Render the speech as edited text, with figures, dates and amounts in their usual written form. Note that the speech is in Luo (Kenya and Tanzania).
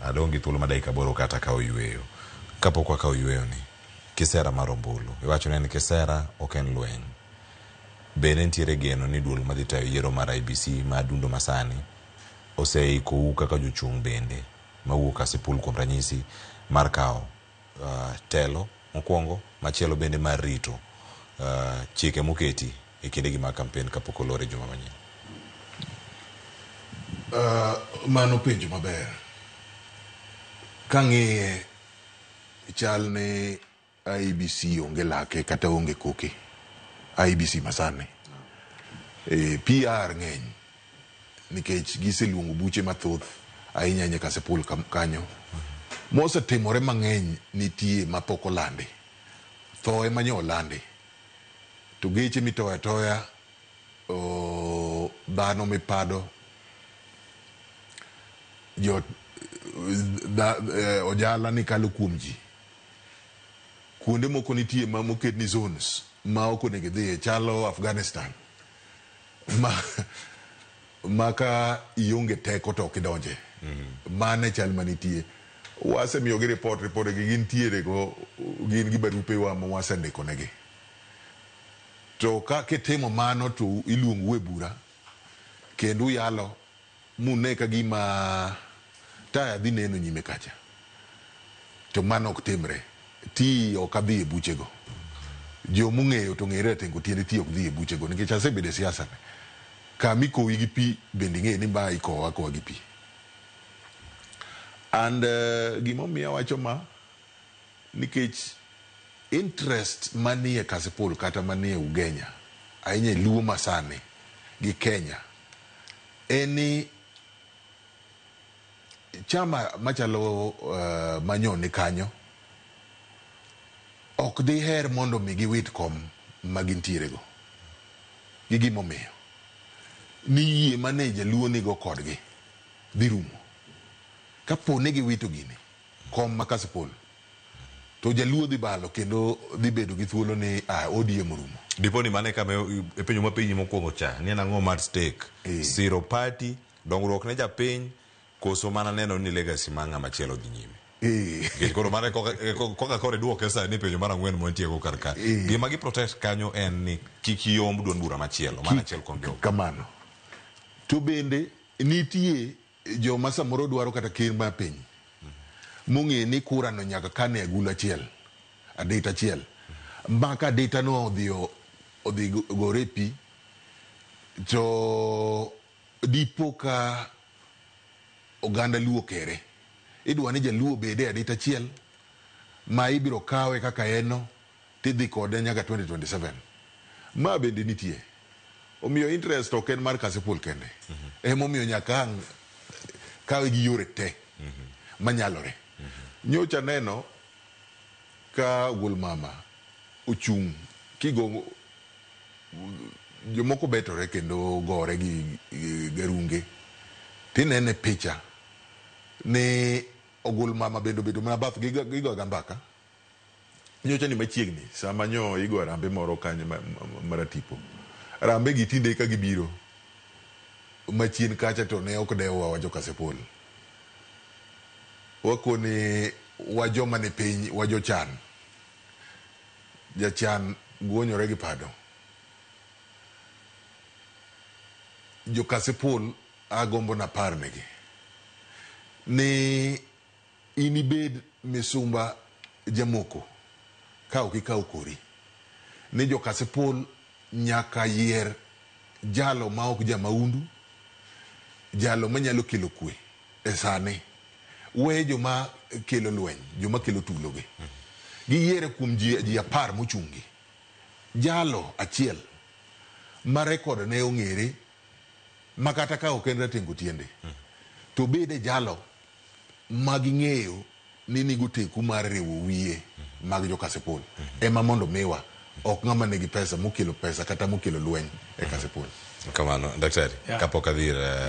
Adong' gi thuolo ma dakika 8 kata kawo yueyo. Kapok wakawo yueyo ni, kisera mar ombulu. Iwacho ni en kisera, ok en lweny. Bende nitiere geno ni duol madhi tayo yiero mar IEBC ma adundo masani oseikou kaka jochung' bende mawuok Kasipul kuom ranyisi mar kawo telo mokwongo, machielo bende mar rito chike moketi e kindegi mag kampen kapok olor e juma manyien? Mano penjo maber. Kang'iye chal ni IEBC onge lake kata onge koke. IEBC masani. PR ng'eny nikech giseluongo buche mathoth ahinya ahinya Kasipul kanyo. Mosetimore mang'eny nitie mapok olandi. Tho ema nyo olandi. To geche mitoyo atoya, dhano mipado, jo ojala ni kalo kuom ji. Kuonde moko nitie ma moket ni zones ma ok onego idhiye chalo Afghanistan ma ka ionge teko to ok idonje. Mano e chal manitie. Wasemiyogi report, report gi gintiere go, gin gi barupewa ma wasendiko negi. To ka kitimo mano to iluongou e bura kendo uyalo mune ka gima taya dhi neno nyime kacha. To mano ok timre. Ti ok adhi e buchego. Jomong'eyo to ng'ere Rateng' Otiende ti ok dhi e buchego nikech asebedo e siasa ni. Kama ikowi gi pi bende ing'e ni ma ikowa akowa gi pi. And gimomiyo awacho ma nikech interest manie Kasipul kata manie Ugenya ahinya e Luo masani gi Kenya en ni chama machalo manyo ni kanyo ok diher mondo mi giwit kom ma gintiere go. Gi gimomiyo ni yie mane jaluo nigo kodgi dhi rumo. Kapo ni giwito gini kom ma Kasipul to jaluo dhi balo kendo dhi bedo gi thuolo ni ODM orumo. Dipo ni mane kama e penjo mapenji mokwongo cha ni en ang'o mar stake siro party dongruok ne japiny koso mana neno ni legacy mar ng'ama chielo dhi nyime. Nikech koro mano koka koro iduoke sani penjo mar ang'wen mwantie go kar ka. Gima gi protect kanyo en ni kik yomb duond bura machielo, mano achiel kuom jogo. Kamano. To bende nitie joma samoro dwaro kata ker mar piny mong'e ni kura no nyaka kane agulu achiel, adita achiel. Ma ka adita no odhi gore e pi to dipo ka oganda Luo kere. Idwa ni jaluo obed e adita achiel ma ibiro kawe kaka en no tidhi kode nyaka 2027. Ma bende nitie. Omiyo interest ok en mar Kasipul kende. Emomiyo nyaka ang' kawe gi yore te manyalore. Nyocha neno ka wuon mama ochung' kigo jomoko betore kendo gore gi garunge tinene picha ni ogul mama bende obedo mana bath gigoga mbaka. Nyocha ni machiegni sama nyo igo arambe moro kanyo maratipo. Arambe gi tinde ka gibiro machien kacha to ne ok dewwa wa jo Kasipul. Wakoni wa joma ni piny wa jochan. Jachan guonyore gi pado. Jo Kasipul agombo napar negi ni in ibed misumba jamoko ka ok ikawo kori. Ni jo Kasipul nyaka yier jalo ma ok jamaundu, jalo manyalo kelo kwe e sani. We joma kelo lweny, joma kelo tulo gi. Giyiere kuom ji 10 mochungi. Jalo achiel ma rekod ne ong'ere ma kata ka ok en Rateng' Otiende to bede jalo ma ging'eyo ni nigo teku mar riwo wiye mag jo Kasipul ema mondo miwa, ok ng'ama nigi pesa mokelo pesa kata mokelo lweny e Kasipul. Kamano, daktari, kapok adhi ir